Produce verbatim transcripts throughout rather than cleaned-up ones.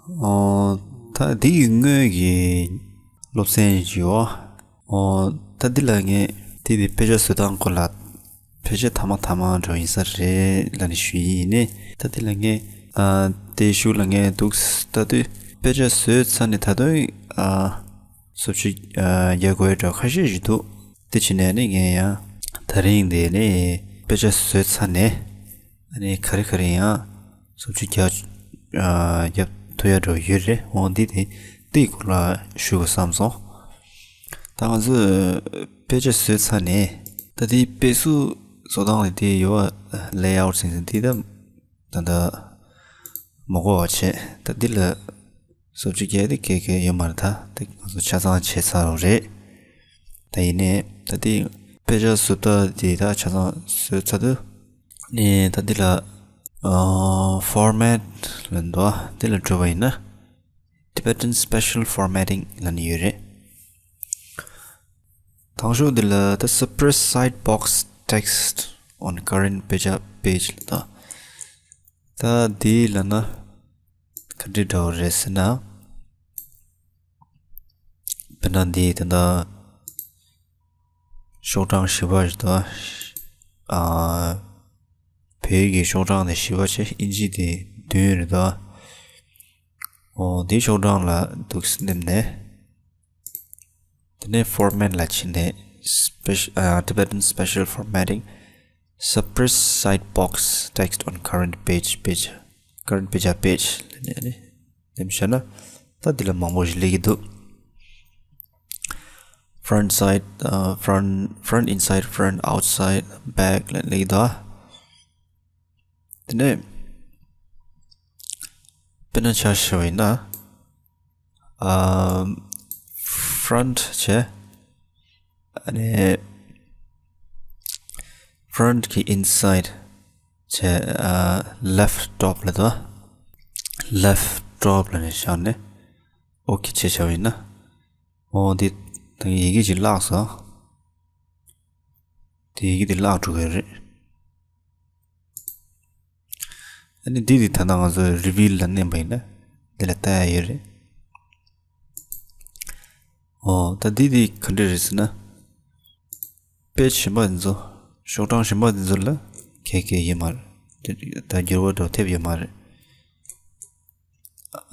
ཨོ། ད་འདི་ཡི་སྔོན་གྱི་སློབ་ཚན་ཞིག་ཡོད། ཨོ། ད་འདི་ལ་ངས་དེ་དེ་དཔེ་ཆ་བཟོ་སྟངས་སྐོར་ལ་ཕལ་ཆེར་ཐ་མ་ཐ་མ་འགྲོ་ཡིན་ས་རེད་ལབ་ནས་ཞུ་ཡི་ཡིན་ནི། ད་འདི་ལ་ངས་ཨ་དེ་ཤུགས་ལ་ངས་འདུག་ད་དུས་དཔེ་ཆ་བཟོས་ཚར་ནས་ད་དུང་ཨ་བཟོ་བཅོས་ཨ་རྒྱག་དགོས་ཡ་འདྲ་ཁ་ཤས་ཤིག་འདུག་དེ་བྱས་ནས་ནི་ངས་ཡང་དེ་རིང་འདི་ནི་དཔེ་ཆ་བཟོས་ཚར་ནས། ཨ་ནི་ག་རེ་ག་རེ་ཡང་བཟོ་བཅོས་རྒྱག་ཨ་རྒྱག་ཐུབ་ཡ་འདྲ་བོ་ཡོད་རེད། འོ་འདི་དེ་འདིའི་སྐོར་ལ་ཞུ་དགོས་བསམ་སོང་། ད་ང་ཚོས་དཔེ་ཆ་བཟོས་ཚར་ནས་ད་དེའི་དཔེ་གཟུགས་བཟོ་སྟངས་ལས་དེ་ཡོད་པ་layout ཟེར་ཟེར་འདི་ད་ད་ད་མ་གོ་བ་བྱས། ད་འདི་ལ་བཟོ་བཅོས་རྒྱག་དེ་གལ་གལ་ཡོད་མ་རེད། ད་དེ་ང་ཚོ་ཆ་ཚང་བྱས་ཚར་བ་རེད། ད་ཡིན་ནའི་ད་དེ་དཔེ་ཆ་བཟོ་ལྟ་དེ་ད་ཆ་ཚང་བཟོས་ཚར་དུས་ནས་ད་འདི་ལ་ཨ་format ལ་འདུག་འདི་ལ་འགྲོ་བ་ཡིན་ན་Tibetan Special Formatting ལབ་ནས་ཡོད་རེད། དང་ཤོག་འདི་ལ་ད་Suppress Side Box Text on Current Page Page ལ་འདུག་ད་འདི་ལ་ན་ག་འདྲ་འདྲ་བོ་རེད་ཟེར་ན། དཔེར་ན་འདི་ད་ལྟ་ཤོག་གྲངས་བཞི་པ་ཞིག་འདུག་ཨ་བོད་ཡིག་གི་ཤོག་གྲངས་དེ་བཞི་པ་བྱས། ཨིན་ཇི་དེ་བདུན་རེད་འདུག་ཨོ་འདི་ཤོག་གྲངས་ལ་འདུག་སེ་ནེམ་ནས། དེ་ནས་format ལ་ཕྱིན་ནས་special ཨ་Tibetan Special Formatting Suppress Side Box Text on Current Page Page Current Page Page ལབ་ནས་ནི་འདེམས་བྱས་ན་ད་འདི་ལ་མང་པོ་ཞིག་སླེབས་ཀྱི་འདུག Front side ཨ་front front inside front outside back ལབ་སླེབས་ཀྱི་འདུག་དེ་ནས་དཔེར་ན་ཆ་བཞག་པ་ཡིན་ན། ཨ་front བྱས། ཨ་ནི་front གི་inside བྱས། ཨ་left top ལ་དོ། left top ལ་ནས་བཞག་ནས་okay བྱས་བཞག་པ་ཡིན་ན། འོ་འདི་ད་ཡི་གེ་ཅིག་བརླག་སོང་། དེ་ཡི་གེ་དེ་བརླག་འགྲོ་གི་རེད། ཨ་ནི་འདི་དེ་ད་ལྟ་ང་ཚོ་reveal ལ་མནན་པ་ཡིན་ན་འདི་ལ་ལྟ་ཡ་ཡོད་རེད། ཨོ་ད་འདི་དེ་ག་འདྲ་རེད་ཟེར་ན། page གཞན་པ་འདི་ཚོ་ཤོག་གྲངས་གཞན་པ་འདི་ཚོ་ལ་གལ་གལ་ཡོད་མ་རེད། ད་འགྱུར་བ་འགྲོ་ཐེབས་ཡོད་མ་རེད།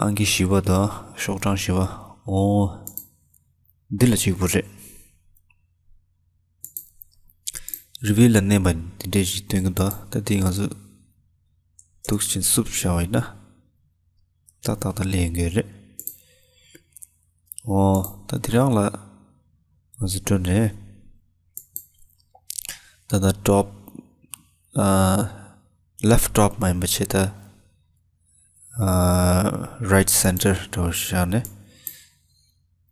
ཨང་ཀི་བཞི་པ་དང་ཤོག་གྲངས་བཞི་པ། ཨོ་འདི་ལ་གཅིག་པུ་རེད། reveal ལ་མནན་པ་དེ་འདྲས་ཞིག་སྟོན་གྱི་འདུག་ད་དེ་ང་ཚོ་འདུག་ཕྱིན་སུབ་བཞག་པ་ཡིན་ན་ཏག་ཏག་ཏག་ལས་ཡོང་གི་རེད། ཨོ་ད་དེ་རང་ལ་ང་ཚོ་འགྲོ་ནས་ད་ད་top ཨ་left top མ་ཡིན་པ་བྱས་ད་ཨ་right center འགྲོ་བཞག་ནས།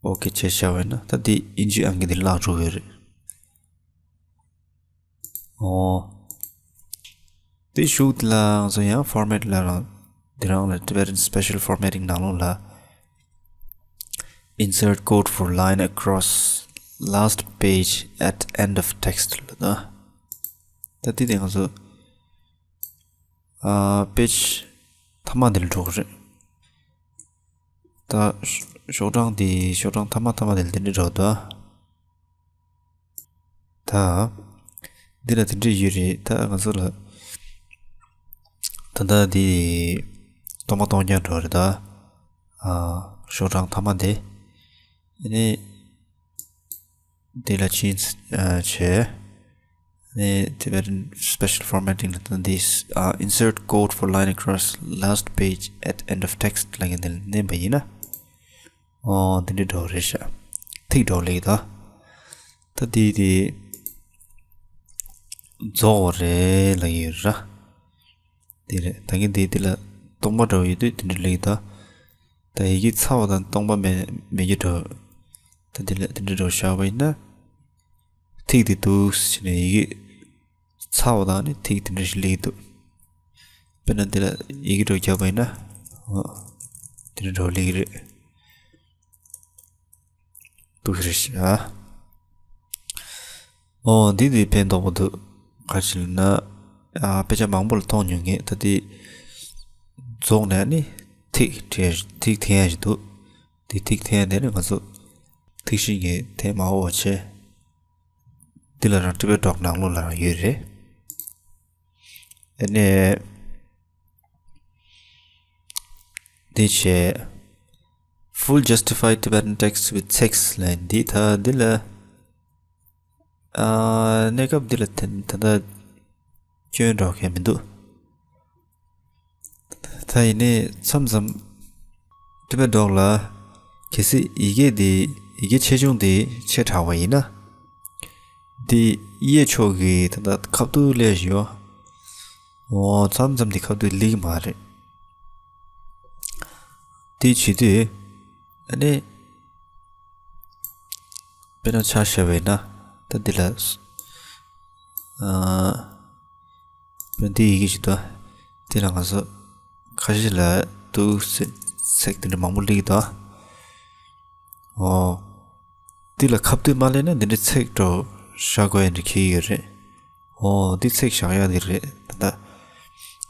okay བྱས་བཞག་པ་ཡིན་ན་ད་འདི་ཨིན་ཇི་ཨང་ཀི་འདི་བརླག་འགྲོ་གི་རེད། ཨོ། དེ་གཞུག་ལ་ང་ཚོ་ཡང་format ལ་རང་འདི་རང་ལ་Tibetan Special Formatting ནང་ལོགས་ལ། Insert code for line across last page at end of text ལ་ད། ད་དེ་དེ་ང་ཚོ་ཨ་page ཐ་མ་འདི་ལ་འགྲོ་གི་རེད། ད་ཤོག་གྲངས་འདི་ཤོག་གྲངས་ཐ་མ་ཐ་མ་དེ་ལ་དེ་འདྲ་འགྲོ་འདུག་ད་འདི་ལ་དེ་འདྲ་ཡོད་རེད། ད་ང་ཚོ་ལ་ད་ལྟ་འདི་སྟོང་པ་སྟོང་རྐྱང་འགྲོ་རེད་ད། ཨ་ཤོག་གྲངས་ཐ་མ་དེ། ཨ་ནི་དེ་ལ་change ཨ་བྱས། ཨ་ནི་Tibetan Special Formatting ལ་ད་འདི་ཨ་insert code for line across last page at end of text ལ་ངས་འདི་ལ་མནན་པ་ཡིན་ན། ཨོ་འདི་འདྲའི་འགྲོ་རེད་ཤག་ཐིག་འགྲོ་ལེགས་ད། ད་འདི་དེ་རྫོགས་པ་རེད་ལབ་ཡོད་ར། དེ་རེད། ད་གིན་དེ་དེ་ལ་སྟོང་པ་འདྲ་བོ་ཡོད་དུས་དེ་འདྲ་ལེགས་ད། ད་ཡི་གེ་ཚ་བ་དང་སྟོང་པ་མེད་མེད་རྒྱུ་འདྲ་བོ། ད་དེ་ལ་དེ་འདྲ་འདྲ་བོ་བཞག་པ་ཡིན་ན། ཐིག་དེ་འདུག་ཟེར་ནས་ཡི་གེ་ཚ་བ་དང་ནི་ཐིག་དེ་འདྲ་ཞིག་ལེགས་འདུག་དཔེར་ན་དེ་ལ་ཡི་གེ་འདྲ་བོ་རྒྱག་པ་ཡིན་ན། འོ། དེ་འདྲ་འདྲ་བོ་ལེགས་རེད། འདུག་རེད་ཤག་ཨོ་འདི་འདི་ཕན་ཐོགས་པོ་འདུག་ག་ཅི་ལ་ན། ཨ་དཔེ་ཆ་མང་པོ་ལ་མཐོང་མྱོང་ངེས། ད་འདི་རྫོགས་ནས་ནི་ ཐིག་བྲིས་ཐིག་འཐེན་ཡ་ཞིག་འདུག་དེ་ཐིག་འཐེན་ཡ་དེ་ནི་ང་ཚོ་ཐིག་ཤིང་གི་འཐེན་མ་འོ་བ་བྱས། འདི་ལ་རང་ཊི་བེཊ་ཌོག་ནང་ལོགས་ལ་རང་ཡོད་རེད། ཨ་ནི། འདི་བྱས། Full justified Tibetan text with six ལན་འདི་ད་འདི་ལ། ཨ། གནས་སྐབས་འདི་ལ་ད་ད་ལྟ་སྐྱོན་འགྲོ་མཁན་མི་འདུག་ད་ཡིན་ནའི་མཚམས་མཚམས་ཊི་བེཊ་ཌོག་ལ་གལ་སྲིད་ཡི་གེ་འདི་ཡི་གེ་ཆེ་ཆུང་འདི་ཆེ་དྲགས་པ་ཡིན་ན། འདི་གཡས་ཕྱོགས་ཀྱི་ད་ལྟ་ཁ་ཐུག་སླེབས་བཞིན་ཡོད། འོ་མཚམས་མཚམས་འདི་ཁ་ཐུག་སླེབས་ཀྱི་མ་རེད། དེ་བྱེད་དུས། ཨ་ནི། དཔེར་ན་ཆ་བཞག་པ་ཡིན་ན། ད་འདི་ལ། ཨ། དཔེར་ན་འདི་ཡི་གེ་ཞིག་འདུག་དེ་ལ་ང་ཚོ་ཁ་ཤས་ལ་འདུག་སེ་ཚེག་དེ་འདྲ་མང་པོ་སླེབས་ཀྱི་འདུག་འོ། འདི་ལ་ཁ་ཐུག་མ་སླེབས་ན་འདི་འདྲ་ཚེག་འགྲོ་བཞག་དགོས་ཡ་འདྲ་འཁེལ་ཡོད་རེད། འོ་འདི་ཚེག་བཞག་ཡ་འདི་རེད་ད་ལྟ།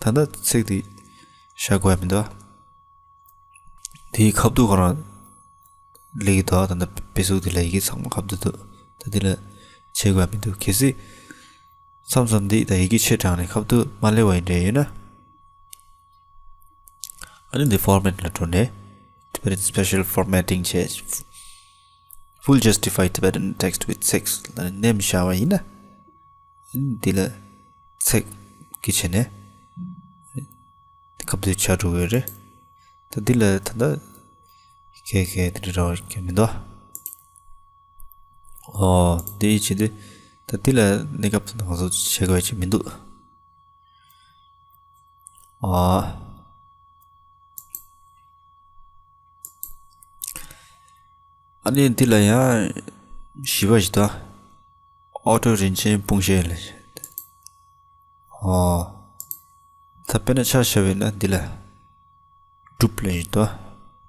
ད་ལྟ་ཚེག་འདི་བཞག་དགོས་ཡ་མི་འདུག་དེའི་ཁ་ཐུག་ཁོ་རང་སླེབས་ཀྱི་འདུག་ད་ལྟ་དཔེ་གཟུགས་འདི་ལ་ཡི་གེ་ཚང་མ་ཁ་ཐུག་འདུག་ད་འདི་ལ་བྱེད་དགོས་ཡ་མི་འདུག་གལ་སྲིད་མཚམས་མཚམས་འདི་ད་ཡི་གེ་ཆེ་དྲགས་ནས་ཁ་ཐུག་མ་སླེབས་པ་ཡིན་འདྲ་ཡོད་ན། ཨ་ནི་འདི་ཕོར་མེཊ་ལ་འགྲོ་ནས། Tibetan special formatting བྱས། Full justified Tibetan text with six ལ་མནན་བཞག་པ་ཡིན་ན། ཨ་ནི་འདི་ལ་ཚེག་གི་བྱས་ནས་ཁ་ཐུག་ཆགས་འགྲོ་གི་རེད། ད་འདི་ལ་ད་ལྟ་གས་གས་དེ་འདྲ་རག་གི་མི་འདུག་ཨོ་འདི་བྱེད་དུས་ད་འདི་ལ་གནས་སྐབས་ད་ང་ཚོ་བྱེད་དགོས་ཅིག་མི་འདུག་ཨོ། ཨ་ནི་འདི་ལ་ཡང་བཞི་པ་ཞིག་འདུག་ཨོ་ཊོ་རིན་ཆེན་སྤུངས་ཤད་ལ། ཨོ། ད་དཔེར་ན་ཆ་བཞག་པ་ཡིན་ན་འདི་ལ་གྲུབ་ལ་ཞིག་འདུག་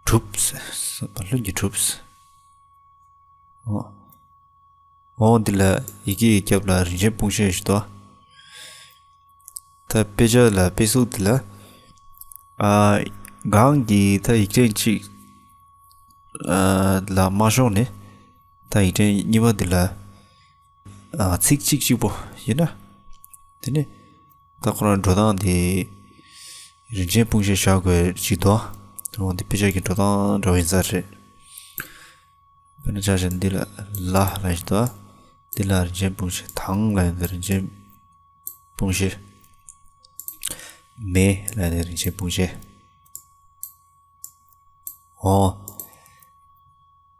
གྲུབ། བ་ལྷུན་གྱིས་གྲུབ། ཨོ། འོ་འདི་ལ་ཡི་གེ་ཡི་རྒྱབ་ལ་རིན་ཆེན་སྤུངས་ཤད་ཞིག་འདུག་ད་དཔེ་ཆ་ལ་དཔེ་གཟུགས་འདི་ལ། ཨ། སྒང་གི་ད་ཡིག་ཕྲེང་གཅིག་ཨ། ལ་མ་ཤོང་ནས། ད་ཡིག་ཕྲེང་གཉིས་པ་འདི་ལ། ཨ། ཚིག་གཅིག་གཅིག་པོ་ཡིན་ན། དེ་ནི། ད་ཁོ་རང་འགྲོ་སྟངས་འདི། རིན་ཆེན་སྤུངས་ཤད་བཞག་དགོས་ཅིག་འདུག་འོ་འདི་དཔེ་ཆ་གི་འགྲོ་སྟངས་འདྲ་བོ་ཡིན་ས་རེད། དཔེར་ན་ཆ་བཞག་ན་འདི་ལ་ལ་ལ་ཞིག་འདུག་འདི་ལ་རིན་ཆེན་སྤུངས་ཤད། དང་ལ་ཡང་འདི་རིན་ཆེན་སྤུངས་ཤད། མེ་ལ་ཡང་འདི་རིན་ཆེན་སྤུངས་ཤད། འོ།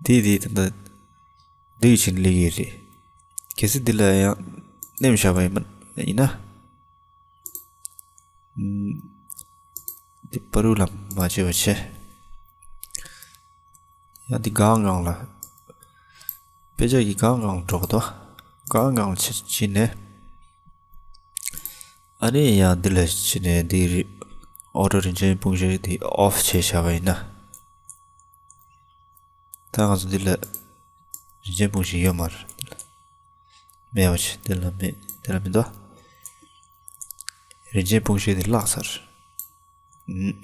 འདི་འདི་ད་ལྟ་འདི་གི་ཆེད་ལས་ཀྱི་རེད། གལ་སྲིད་འདི་ལ་ཡང་མནན་བཞག་པ་ཡིན་པ་ཡིན་ན། འདི་པ་རུ་ལ་མ་བྱེད་པ་བྱས། ཡང་འདི་སྒང་སྒང་ལ། དཔེ་ཆ་གི་སྒང་སྒང་ལ་འགྲོ་གི་འདུག་སྒང་སྒང་ལ་ཕྱིན་ནས། ཨ་ནི་ཡང་འདི་ལ་ཕྱིན་ནས་འདི་རེད། ཨོ་ཊོ་རིན་ཆེན་སྤུངས་ཤད་འདི་ཨོཕ་བྱས་བཞག་པ་ཡིན་ན། ད་ང་ཚོ་འདི་ལ་རིན་ཆེན་སྤུངས་ཤད་ཡོད་མ་རེད། མེད་པ་བྱས། དེ་ལ་མེད། དེ་ལ་མི་འདུག་རིན་ཆེན་སྤུངས་ཤད་འདི་བརླག་ཚར། ཨུམ།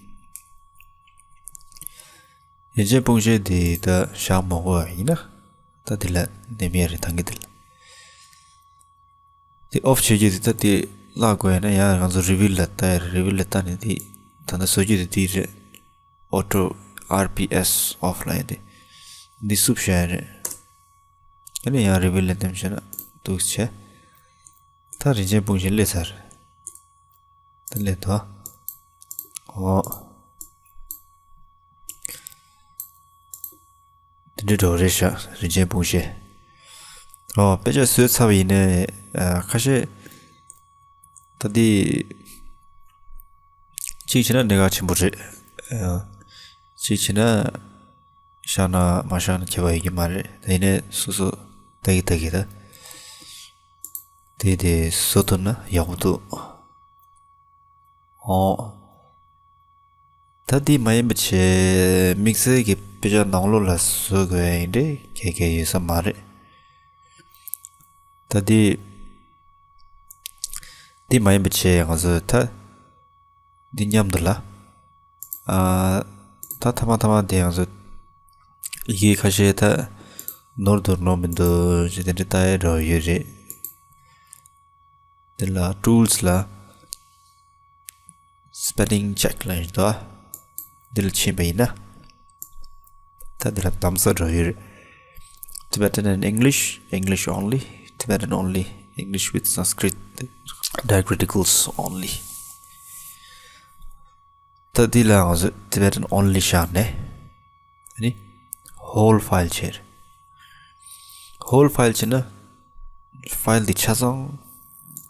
རིན་ཆེན་སྤུངས་ཤད་འདི་ད་བཞག་མ་དགོས་པ་ཡིན་ན། ད་འདི་ལ་མནན་ཡ་རེད་ད་གིན་འདི་ལ། འདི་ཨོཕ་བྱེད་རྒྱུ་འདི་ད་འདི་བརླག་དགོས་ཡ་ན་ཡང་ང་ཚོ་རི་བིལ་ལ་ལྟ་ཡ་རེད། རི་བིལ་ལ་ལྟ་ནས་འདི་ད་ལྟ་བཟོ་རྒྱུ་འདི་འདི་རེད། ཨོ་ཊོ་ཨར་པི་ཨེས་ཨོཕ་ལ་ཡ་འདི། འདི་བསུབ་བཞག་ཡ་རེད། ཨ་ནི་ཡང་རི་བིལ་ལ་འདེམས་བྱས་ན་འདུག་བྱས། ད་རིན་ཆེན་སྤུངས་ཤད་སླེབས་ཚར། ད་སླེབས་འདུག་འོ། དེ་འདྲའི་འགྲོ་རེད་ཤག་རིན་ཆེན་སྤུངས་ཤད། འོ་དཔེ་ཆ་བཟོས་ཚར་བ་ཡིན་ནའི་ཨ། ཁ་ཤས། ད་འདི། གཅིག་བྱས་ན་གནད་འགག་ཆེན་པོ་རེད། ཨ། གཅིག་བྱས་ན། བཞག་ན་མ་བཞག་ན་ཁྱད་པར་ཡོད་ཀྱི་མ་རེད། ད་ཡིན་ནའི་སོ་སོ་ལྟ་གི་ལྟ་གི་ད། དེ་དེ་བཟོ་ཐུབ་ན་ཡག་པོ་འདུག་འོ། ད་འདི་མ་ཡིན་པ་བྱས་དམིགས་བསལ་གྱི་དཔེ་ཆ་ནང་ལོགས་ལ་བཟོ་དགོས་ཡིན་འདྲ་གལ་གལ་ཡོད་ས་མ་རེད། ད་འདི། འདི་མ་ཡིན་པ་བྱས་ང་ཚོ་ད། འདི་མཉམ་དུ་ལ། ཨ། ད་ཐ་མ་ཐ་མ་དེ་ཡང་ཚོ་ཡི་གེ་ཁ་ཤས་ད་ནོར་འདུག་ནོར་མི་འདུག་ཅེས་དེ་འདྲ་ལྟ་ཡ་འགྲོ་ཡོད་རེད། དེ་ལ་tools་ལ་spelling check་ལ་ཡིན་དོ། འདི་ལ་ཕྱིན་པ་ཡིན་ན། ད་འདི་ལ་གདམ་ས་འགྲོ་ཡོད་རེད། Tibetan and English, English only, Tibetan only, English with Sanskrit diacriticals only. ད་འདི་ལ་ང་ཚོ་Tibetan only་བཞག་ནས། ཨ་ནི་whole file་བྱས་རེད། whole file་བྱས་ན་file་འདི་ཆ་ཚང་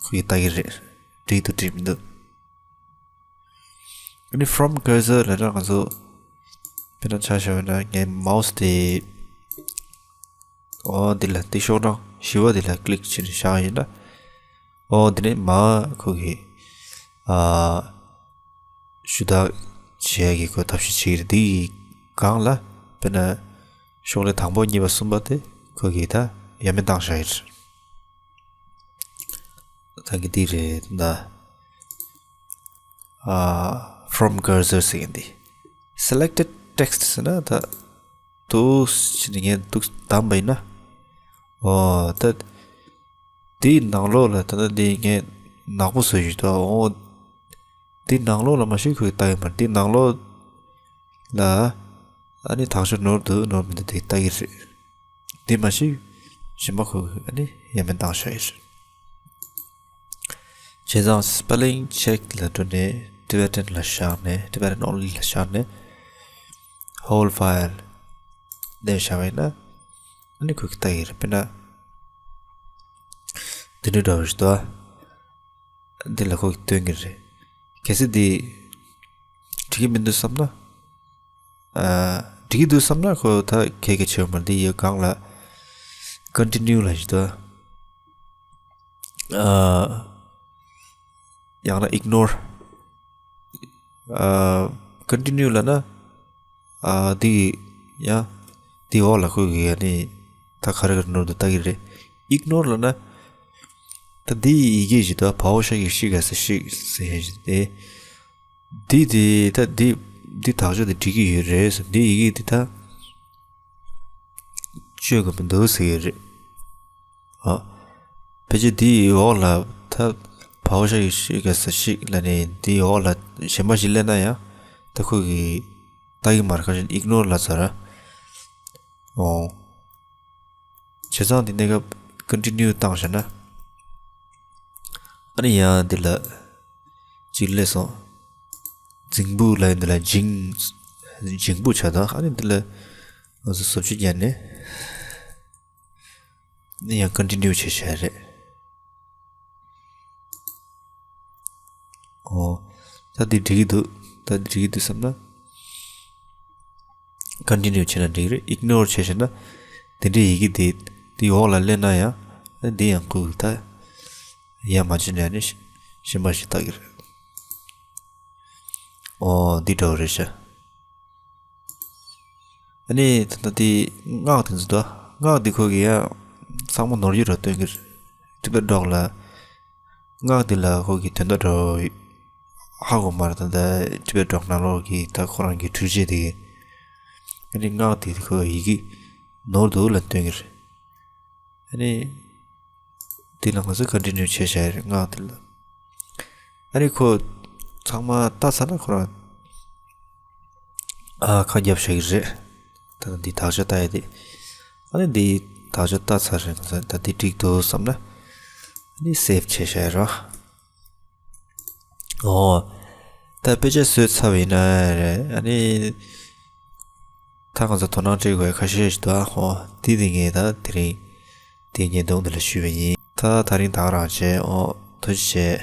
ཁོ་གིས་ལྟ་གི་རེད། འགྲིག་འདུག་འགྲིག་མི་འདུག་ཨ་ནི་from cursor་ལབ་ན་ང་ཚོ་དཔེར་ན་ཆ་བཞག་ན་ངའི་mouse་དེ་ཨོ་འདི་ལ་འདི་ཤོག་གྲངས་བཞི་པ་འདི་ལ་click་བྱས་ནས་བཞག་ཡིན་ན། ཨོ་འདི་ནས་མ་ཁོ་གི་ཨ་ཞུ་དག་བྱེད་ཡ་གི་ཁོ་ཐབས་ཤེས་བྱེད་ཀྱི་རེད། འདི་གི་སྒང་ལ་དཔེར་ན་ཤོག་ལྷེ་དང་པོ་གཉིས་པ་གསུམ་པ་དེ་ཁོ་གི་ད་ཡ་མེད་བཏང་བཞག་ཡིན། ད་གི་འདི་རེད་ད། ཨ་from cursor་ཟེར་གི་འདི། selected text་ཟེར་ན་ད་འདུག་ཕྱིན་ནས་ངས་འདུག་བདམས་པ་ཡིན་ན། ཨོ་ད་འདིའི་ནང་ལོགས་ལ་ད་ལྟ་འདི་ངས་ནག་པོ་བཟོས་ཡོད་དོ། ཨོ་འདི་ནང་ལོགས་ལ་མ་གཞི་ཁོས་ལྟ་གི་མ་རེད། འདི་ནང་ལོགས་ལ་ཨ་ནི་དག་ཆ་ནོར་འདུག་ནོར་མི་འདུག་དེ་ལྟ་གི་རེད། འདི་མ་གཞི་གཞན་པ་ཁོས་ཨ་ནི་ཡ་མེད་བཏང་བཞག་ཡོད་རེད། བྱས་ཙང་spelling check་ལ་འགྲོ་ནས་Tibetan་ལ་བཞག་ནས་Tibetan only་ལ་བཞག་ནས་whole file་ནས་བཞག་པ་ཡིན་ན་ཨ་ནི་ཁོས་ལྟ་གི་རེད། དཔེར་ན་འདི་འདྲ་འདྲ་བོ་ཞིག་འདུག་ཨ། འདི་ལ་ཁོ་གིས་སྟོན་གྱི་རེད། གལ་སྲིད་འདི་འགྲིག་གི་མི་འདུག་བསམ་ན། ཨ་འགྲིག་གི་འདུག་བསམ་ན་ཁོ་ད་གལ་གལ་ཆེ་བ་མ་རེད། འདི་ཡི་སྒང་ལ་continue་ལ་ཞིག་འདུག་ཨ། ཡང་ན་ignore། ཨ་continue་ལབ་ན། ཨ་འདི་ཡང་འདི་འོག་ལ་ཁོ་གིས་ཡ་ནི་ད་ག་རེ་ག་རེ་ནོར་འདུག་ལྟ་གི་རེད། ignore་ལབ་ན། ད་འདི་ཡི་གེ་ཞིག་ད་བའོ་ཤ་གི་ཤི་ག་ས་ཤིག་ཟེར་ཡ་ཞིག་དེ། འདི་དེ་ད་འདི་འདི་དག་ཆ་དེ་འགྲིག་གི་ཡོད་རེད་ཟེར། འདི་ཡི་གེ་འདི་ད་བཅོས་དགོས་མི་འདུག་ཟེར་གི་རེད། ཨ། ཕལ་ཆེར་འདི་ཡི་འོག་ལ་ད་བའོ་ཤ་གི་ཤི་ག་ས་ཤིག་ལབ་ནས་འདི་ཡི་འོག་ལ་གཞན་པ་ཞིག་སླེབས་ན་ཡང་ད་ཁོ་གིས་ལྟ་གི་མ་རེད། ཁ་ཤས་ignore་ལབ་ཚར། ཨོ། བྱས་ཙང་འདི་གནས་སྐབས་continue་བཏང་བཞག་ན། ཨ་ནི་ཡང་འདི་ལ་གཅིག་སླེབས་སོང་། རྫིང་བུ་ལ་ཡིན་འདི་ལ་འཇིང་འཇིང་བུ་བྱ་དང་། ཨ་ནི་འདི་ལ་ང་ཚོ་བཟོ་བཅོས་བརྒྱབ་ནས་ནི་ཡང་continue་བྱས་བཞག་རེད། ཨོ། ད་འདི་འགྲིག་གི་འདུག་ད་འདི་འགྲིག་གི་འདུག་བསམ་ན། continue་བྱས་ན་འགྲིག་རེད། ignore་བྱས་བྱས་ན། དེ་འདྲའི་ཡི་གེ་དེ་དེ་འོག་ལ་སླེབས་ན་ཡང་། འདི་ཡང་ཁོ་ད་ཡར་མ་ཕྱིན་ནས་ནི་གཞན་པ་ཞིག་ལྟ་གི་རེད། ཨོ་འདི་འདྲ་བོ་རེད་ཤག་ཨ་ནི་ད་ལྟ་དེ་སྔགས་དེ་ཚོ་ད་སྔགས་དེ་ཁོ་གི་ཡང་ཚང་མ་ནོར་ཡོད་ར་སྟོན་གི་རེད། ཊི་བེཊ་རོག་ལ། སྔགས་འདི་ལ་ཁོ་གི་དོན་དག་འདྲ་བོ་ཧ་གོ་མ་རེད། ད་ལྟ་ཊི་བེཊ་རོག་ནང་ལོགས་ཀྱི་ད་ཁོ་རང་གི་འཕྲུལ་ཆས་དེ་གི། ཨ་ནི་སྔགས་འདི་ཁོ་ཡི་གེ་ནོར་འདུག་ལབ་སྟོན་གི་རེད། ཨ་ནི་འདི་ལ་ང་ཚོ་ཀོན་ཊི་ནིའུ་བྱས་བཞག་ཡ་རེད། སྔགས་འདི་ལ། ཨ་ནི་ཁོ་ཚང་མ་ལྟ་ཚར་ན་ཁོ་རང་ཨ་ཁ་བརྒྱབ་བཞག་གི་རེད། ད་ལྟ་འདི་དག་ཆ་ལྟ་ཡ་དེ། ཨ་ནི་འདི་དག་ཆ་ལྟ་ཚར་རེད། ང་ཚོ་ད་འདི་འགྲིག་འདུག་བསམ་ན། ཨ་ནི་སེབ་བྱས་བཞག་ཡ་རེད། ཨོ། ད་དཔེ་ཆ་བཟོས་ཚར་བ་ཡིན་ན་རེད། ཨ་ནི་ད་ང་ཚོ་དོ་སྣང་སྤྲད་དགོས་ཁ་ཤས་ཤིག་འདུག་ཨ་ཧོ། འདི་དེ་ངས་ད་དེ་རིང་དེ་བརྙན་ཐུང་འདི་ལ་ཞུས་པ་ཡིན། ད་དེ་རིང་ད་ག་རང་བྱས། ཨོ་ཐུགས་རྗེ་ཆེ།